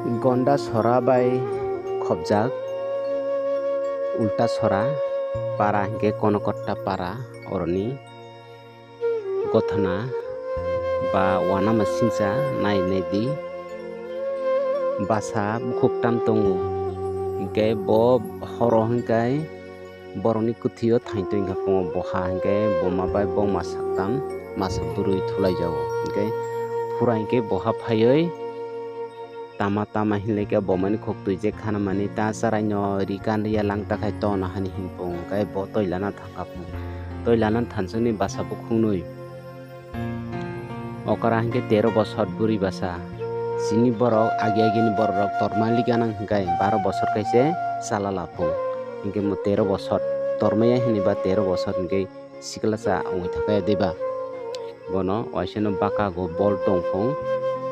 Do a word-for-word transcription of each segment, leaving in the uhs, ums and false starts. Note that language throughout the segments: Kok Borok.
Gonda sora bai khobjak Ulta sora para hinkhe Konokotta para oroni gothana ba uanama singcha nai nai di. Basa bukhuk tam tongo, hinkhe bo horo hinkhe borokni kwthwio thaintwi wngkha, pungo boha hinkhe buma bai bo masa tam masa bwrwi thulaijago, hinkhe phura hinkhe boha phaiwi tama tama hinlai khe bomani khok twi je khana mani ta charaino ri kan ria lang ta khai tono hani hinpung, hinkhe bo toilana thangkha phung. Toilana thansukni basa bukhuknwi. Okra hinkhe tero bosor bwrwi basa. Chini borok agi agini borok rok tormali ganang hinkhe baro bosor kaise chala laphung. Hinkhe mo tero bosor tormaya hinwi ba tero bosor hinkhe sikla cha wngwi thakaya diba. Bono waisano baka go bol tongphung,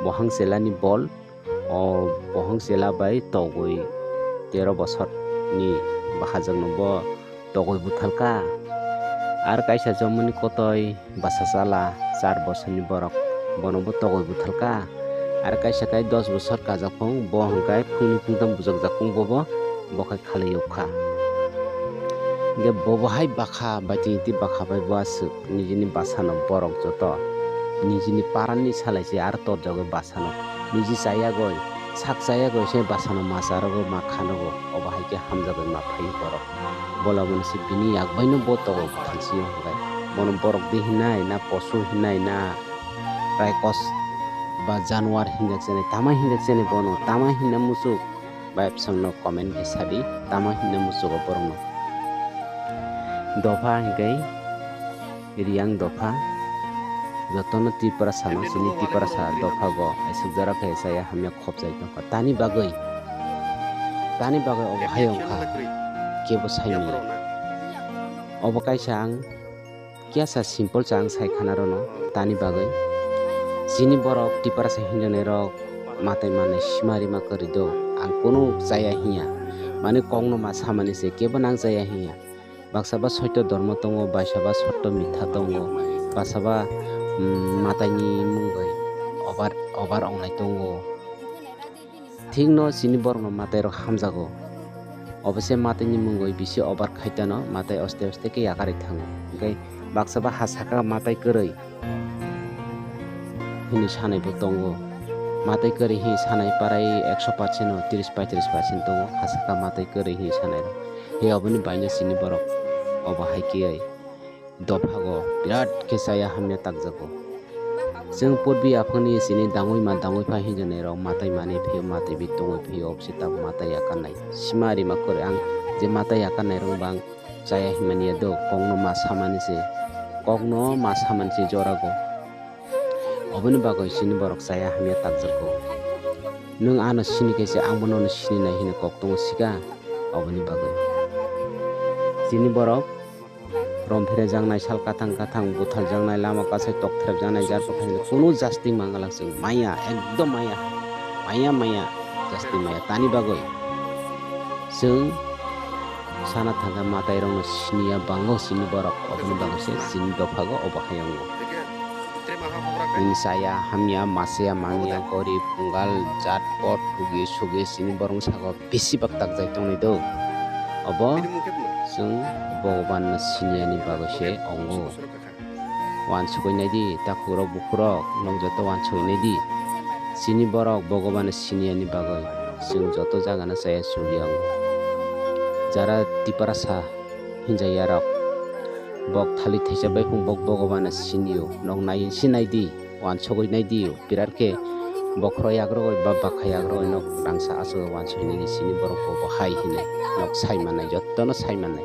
bohang chelani bol. O bohong chela bai togwi tero bosor ni bahajakno bo togwi buthalka. Ar kaisa jomoni kotoi basa chala char bosorni borok, bono bo togwi buthalka. Ar kaisa kai dos bosor kajak phung, bo hwnkhe phungni phungtham bujakjak phung, bobo bo khai khalai yokha. Hinkhe bobo hai bakha bai tini twi bakha bai bo aswk nijini basano borok joto nijini parani salai se aro torjagwi basano niji chayagwi sak chayagwi se basano ma charogo ma khanogo obo hai khe hamjagwi ma phaio borok. Bolaboni se bini yakbaino bo togo bwthalsio hinkhe bono borok de hinai na posu hinai na raikos ba januar hinjak chene tama hinjak chene bono tama hinna musuk. Bai bwsangno comment bai sadi, tamo hinna muchugo borokno. Dopha hinkhe Riyang dopha, jotono Tiprasano chini Tiprasa dophago aisuk jora khe chaya hamya khopjai tongkha. Tani bagwi, tani bagwi obo hai wngkha, kebo saimanya. Obo kaisa ang Kya sa simple cha ang sai khana rono tani bagwi. Chini borok Tiprasa hinjanai rok matai manai sima rima kwrwi do. Ang kunu chaya hinya. Mane kokno ma samani se kebo nang chaya hinya. Baksa ba soito dormo tongo, baisa ba sotto mitha tongo, baksa ba, mm, mataini mungwi obar, obar ongnai tongo. Thikno chini borokno matairok hamjago. Obo se mataini mungwi bisi obar khaitano matai oste oste khe yakarwi thango. Hinkhe baksa ba ha saka matai kwrwi hwnwi sanaibo tongo. Matai kwrwi hwnwi sanai parai ekso percent no tris paitris percent tongo ha saka matai kwrwi hwnwi sanairok. He oboni baino chini borok obo hai khe dophago birat khe chaya hamya takjago. Chwng purbi aphangni chini dangwi ma dangwi pha hinjanai rok matai manwi phio matai bi tongwi phio obse tabuk matai yakarnai. Sima rima kwrwi ang je matai yakarnai rok bang chaya hinmani ya do kokno ma samani se kokno ma samani se jorago. Oboni bagwi chini borok chaya hamya takjago. Nwng ano sini khe se angbo nono sini nai hinwi kok tongo sika oboni bagwi. Chini borok Rom phirjaknai sal kathang kathang buthaljaknai lama kasai tok threpjaknai jar bwkhaini kunu jasting mangalak chwng maya ekdom maya maya maya jasting maya tani bagwi chwng sana thangkha matai rokno siniya bango chini borok oboni bagwi se chini dophago obo hayungo chaya hamya masaya mangya gorib kungal jat pot thugi sugi chini borok sago. Bisi bak takjai tongnai do. Obo chwng Bhagwan no siniyani bagwi se wngo. Wansugwi naidi, takhuk rok, bukhuk rok, nok joto wansugwi naidi. Chini borok Bhagwan no siniyani bagwi chwng joto jaga no chaya chuli wngo. Jara Tiprasa hinjaya rok, bok thali thaisa bai phung bok Bhagwan no siniyo, nok nai si naidi. Wansugwi naidi, birat khe bokhorok yakrogwi ba bwkha yakrogwi nok rangsa aswk wansugwi naidi, chini borok bo hai hinwi nok sai mannai, jotono sai mannai.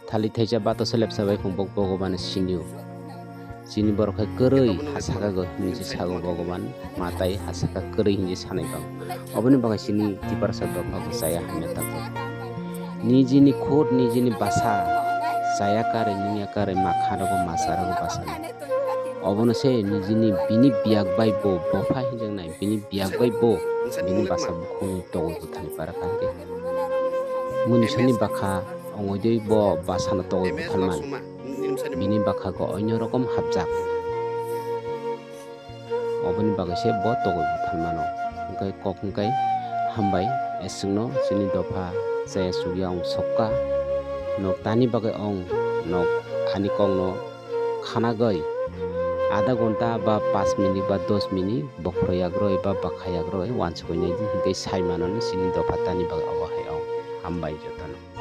Thali thaisa bato se lepsa bai phung bo Bhagwan sinio. Chini borok hai kwrwi ha saka go hinwi se sago Bhagwan, matai ha saka kwrwi hinwi sanai bang. Oboni bagwi chini Tiprasa dopha bo chaya hamya tabuk. Nijini khud, nijini basa chaya karwi, nungya karwi, ma kha rogo, ma cha rogo basa. Obono se nijini bini biyak bai bo bopha hinjaknai, bini biyak bai bo bini basa bukhukni togwi bwthani para kha hwnkhe. Munisani bwkha ongwi dei bo basano togwi bwthalman. Bini bwkha go onyo rokom hapjak. Oboni bagwi se bo togwi bwthalmano. Hwnkhe kok hwnkhe hambai, chwngno chini dopha chaya chukya wng sokha. Nok tani bagwi wng nok ani kokno khanagwi adha ghonta ba panch minute ba dos minute bokhorok yagroi ba bwkha yagroi uansukgwi naidi, hwnkhe sai mano chini dopha tani bagwi obo hai wng. Hambai jotono.